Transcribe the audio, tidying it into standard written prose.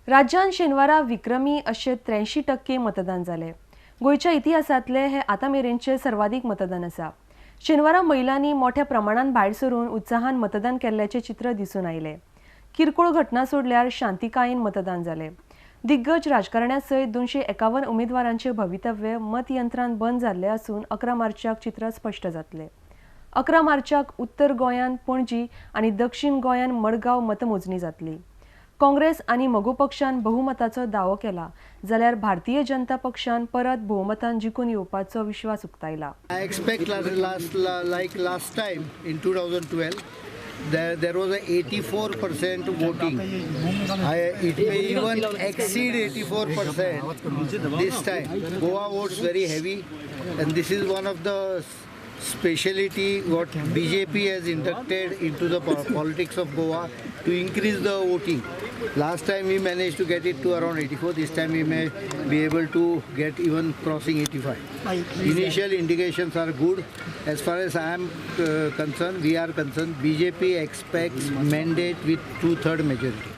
राज्यांत शेनवारा विक्रमी अशें 83% मतदान जालें. गोंयच्या इतिहासांतलें हें आतां मेरेनचें सर्वाधिक मतदान आसा. शेनवारा महिलांनी मोठ्या प्रमाणान भायर सरून उत्साहान मतदान केल्ल्याचें चित्र दिसून आयलें. किरकोळ घटना सोडल्यार शांतिकायेन मतदान जालें. दिग्गज राजकारण्या सयत 251 उमेदवारांचे भवितव्य मतयंत्रान बंद जाल्लें आसून 11 मार्चाक चित्र स्पश्ट जातलें. 11 मार्चाक उत्तर गोंयांत पणजी आनी दक्षिण गोंयांत मडगांव मतमोजणी जातली. काँग्रेस आनी मगो पक्षान बहुमताचो दावो केला जाल्यार भारतीय जनता पक्षान परत भोवमतान जिखून येवपाचो विश्वास उक्तायला. I expect like last time in 2012, there was a 84% voting. It may even exceed 84% this time. Goa votes very heavy, and this is one of the speciality what BJP has inducted into the politics of Goa to increase the voting. Last time we managed to get it to around 84. This time we may be able to get even crossing 85. Initial indications are good. As far as I am concerned, we are concerned, BJP expects mandate with 2/3 majority.